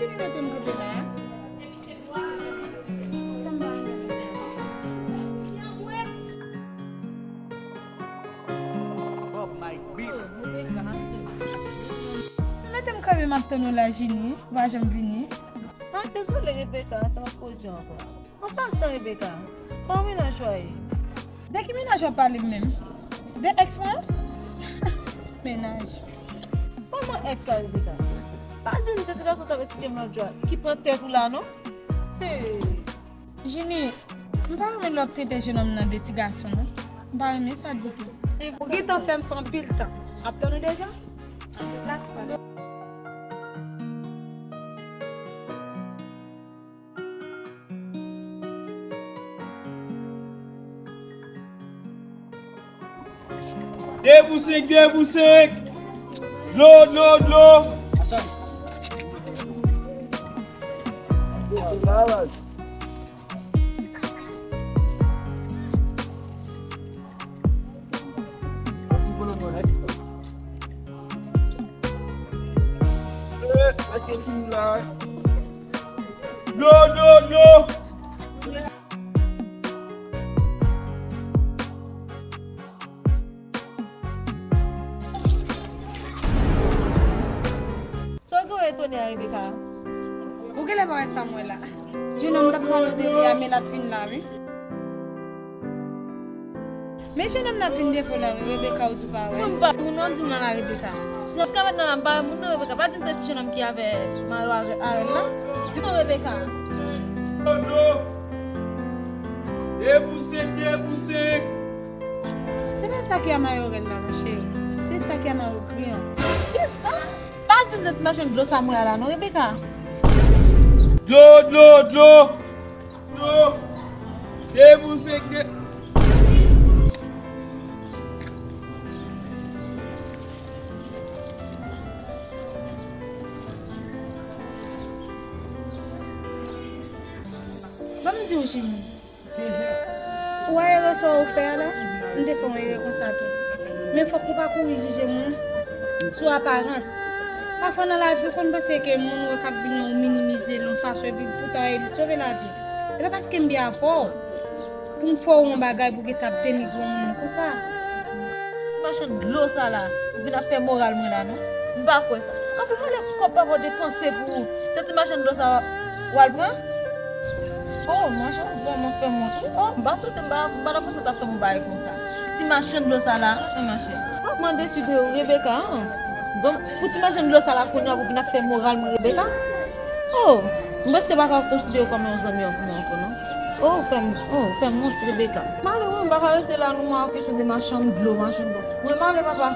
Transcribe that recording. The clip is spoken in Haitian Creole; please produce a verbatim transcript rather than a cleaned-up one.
Li mete m kanpe la. Sa m pa renmen. Mete m kanpe, m ap tann ou la, Jini. Ou pa janm vini. Ah, dezole, Rebecca, sa p ap pwodui ankò. An pasan, Rebecca, kòman mennaj ou a ye? De ki mennaj w ap pale menm? De ex mwen? Mennaj. Kòman ex la, Rebecca? Pa di m se ti gason w t ap esplike m lòt jou a ki pran tèt ou la, non? Hey. Jini, m pa renmen lè w ap trete jenòm nan de ti gason, non. M pa renmen sa ditou. Ou gentan fè m fè anpil tan ap tann ou deja. Anpil plas pa. De pou senk, de pou senk. Dlo, dlo, dlo. Dlo, dlo, dlo. Sa w gen w etone a, Rebecca? Ou genlè pa wè sa m wè la. Jenòm t ap pale de li a, men l ap fin la, wi. Men jenòm nan ap vin devan la, wi, Rebecca, ou di w pa wè. Mwen m pa moun nan di m nan la, Rebecca. Jiskaprezan la, m pa wè moun nan, Rebecca. Pa di m se ti jenòm ki avè mayo arèl la. Di mwen, Rebecca. Oh non! De pou senk, de pou senk. Se pa sa ki a mayo arèl la, mon cheri. Se sa ki a mayo gri an. Kisa? Pa di m se ti machann dlo sa m wè a la, non, Rebecca. Dlo, dlo, dlo. Dlo. De pou senk, de. Ban m di w, Jini. Ou wè erè sa w fè a la? M te fè yon erè konsa tou. Men fòk ou pa kouri jije moun sou aparans. Pafwa nan lavi, ou konn panse ke moun ou wè k ap vini an, ou minimize l yon fason, epi poutan e li t sove lavi. E pa paske m byen avè w pou m fè w yon bagay pou w gentan ap denigre yon moun konsa. Ti machann dlo sa la, ou vin ap fè moral mwen la, non? M pa kwè sa. Anpil valè kòb papa w depanse pou ou. Se ti machann dlo sa w al pran? Oh, machann, vrèman fè m wont, wi. Oh, m pa swete, m pa, m pa ta panse w ta fè m yon bagay konsa. Ti machann dlo sa la, an, mache. Vrèman desi de ou, Rebecca, an. Bon, pou ti machann dlo sa la, kounye a pou vin ap fè moral mwen, Rebecca. Oh, m prèske pa ka konsidere w kòm yon zanmi an pou mwen ankò, non. Oh, fè m, oh, fè m wont, Rebecca. M ale, wi, m pa ka rete la, non, mwen, kesyon de machann dlo, machann dlo. Mwen, m ale, papa.